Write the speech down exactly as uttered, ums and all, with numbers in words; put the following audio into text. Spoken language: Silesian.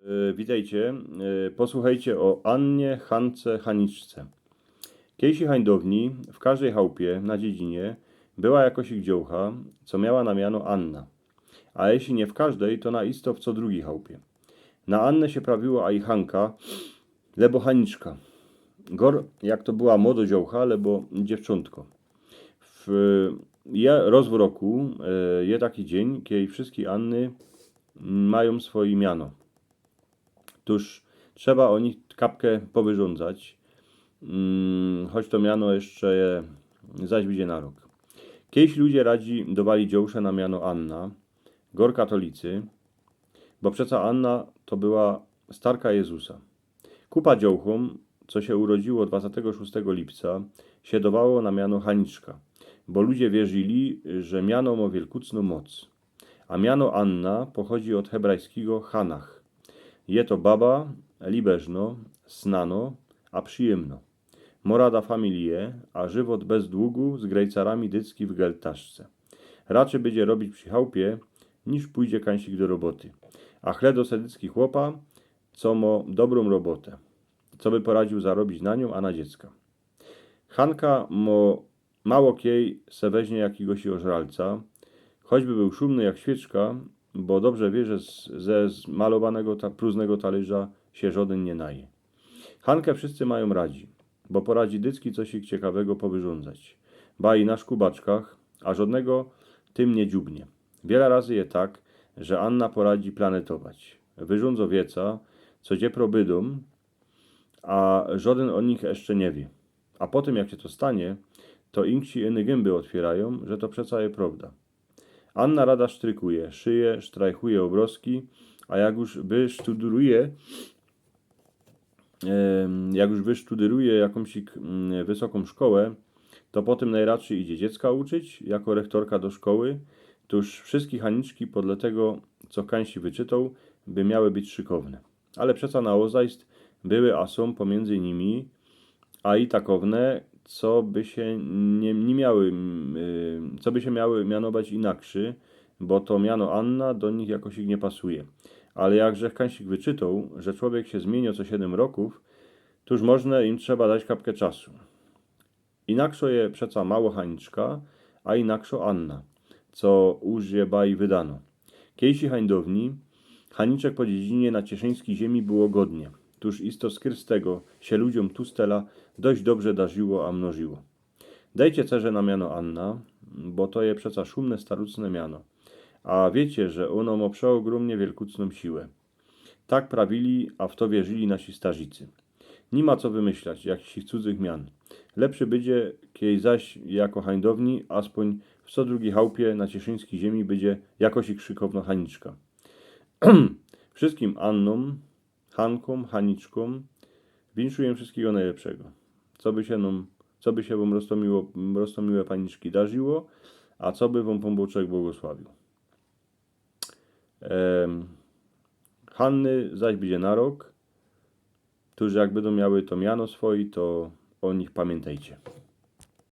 E, witejcie. E, posłuchejcie ô Annie, Hance, Haniczce. Kejsi hańdowni w kożdej chałpie na dziedzinie była jakosik dziołcha, co miała na miano Anna. A jeśli niy w kożdej, to na isto w co drugij chałpie. Na Annã sie prawiło aj Hanka, lebo Haniczka. Gor, jak to była młodo dziołcha, lebo dziewczątko. W, je, roz w roku e, je taki dziyń, kej wszyjske Anny majōm swoje miano. Tōż trzeba ô nich kapkã powyrządzać, mm, choć to miano jeszcze je, zaś bydzie na rok. Kejś ludzie radzi dowali dziołsze na miano Anna, gor katolicy, bo przeca Anna to była starka Jezusa. Kupa dziołchōm, co sie urodziło dwadzestego szóstego lipca, sie dowało na miano Haniczka, bo ludzie wierzyli, że miano mo wielkucnõ moc. A miano Anna pochodzi ôd hebrajskigo Hanach. Je to baba, libeżno, snano, a przijymno. Mo rada familije, a żywot bez długu z grejcarami dycki w geltaszce. Raczy bydzie robić przi chałpie, niż pōjdzie kańsik do roboty. A chle do se dycki chłopa, co mo dobrōm robotã, co by poradził zarobić na niōm, a na dziecka. Hanka mo mało kej se weźnie jakigoś ożralca, choćby bōł szumny jak świyczka, bo dobrze wie, że z, ze zmalowanego ta, prózdnego talyża sie żodyn niy naje. Hankã wszyscy majōm radzi, bo poradzi dycki cosik ciekawego powyrządzać. Ba i na szkubaczkach, a żodnego tym niy dziubnie. Wiela razy je tak, że Anna poradzi planetować. Wyrządzo wieca, co dzie probydōm, a żodyn ô nich jeszcze niy wie. A potym, jak sie to stanie, to inksi iny gymby ôtwiyrajōm, że to przeca je prowda. Anna rada sztrykuje, szyje, sztrajchuje ôbrozki, a jak już wysztudyruje, em, jak już wysztudyruje jakōmś, mm, wysokōm szkołã, to potym nojradszy idzie dziecka uczyć jako rechtorka do szkoły. Tōż wszyjske Haniczki podle tego, co kańsi wyczytoł, by miały być szykowne. Ale przeca na ôzajst były, a sōm pomiyndzy nimi, a i takowne, co by sie niy, niy miały, mm, y, co by sie miały mianować inakszy, bo to miano Anna do nich jakosik niy pasuje. Ale jak żech kańsik wyczytoł, że człowiek sie zmiynio co siedym rokōw, tōż możne im trzeba dać kapkã czasu. Inakszo je przeca mało Haniczka, a inakszo Anna, co już je baj wydano. Kejsi hańdowni Haniczek po dziedzinie na cieszyńskij ziymi było godnie. Tōż isto skyrz tego sie ludziōm tu stela dość dobrze darziło, a mnożyło. Dejcie cerze na miano Anna, bo to je przeca szumne, starucne miano. A wiycie, że ôno mo przeôgrōmnie wielkucnōm siłã. Tak prawili, a w to wierzyli nasi starzicy. Niy ma co wymyślać jakichś cudzych mian. Lepszy bydzie, kej zaś jako hańdowni, aspōń w co drugij chałpie na cieszyńskij ziymi bydzie jakosik szykowno Haniczka. Wszyskim Annōm, Hankōm, Haniczkōm winszujem wszyjskigo nojlepszego. Co by sie nōm, co by sie wōm roztōmiło, roztōmiłe paniczki darziło, a co by wōm Pōnbōczek błogosławiōł. Em, Hanny zaś bydzie na rok, tōż jak bydōm miały to miano swoje, to ô nich pamiyntejcie.